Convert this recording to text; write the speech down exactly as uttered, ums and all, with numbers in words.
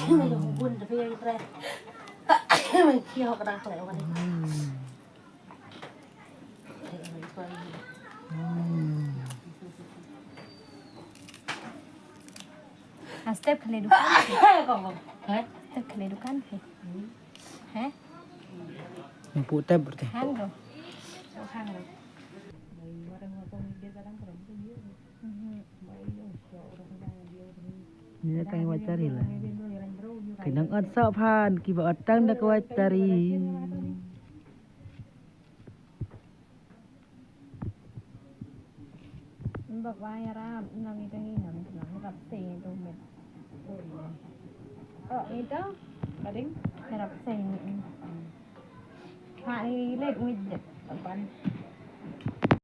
Bun da phi pre. Kiao kra khle wan. Ha step khle dukan. Kong kong. Heh? Step khle dukan phi. Heh? Yang pu tep berarti. Hang do. Hang do. Mhm. Ni tang wat cari lah. Ki nang ot sop han, kiba ot tang da ka wat cari. Bak wa ïarap, nang ita ngi nang nang rap sei tu met. Oh, ita? Kading? Rap sei ni. Ha, i let ngit jet. Pan.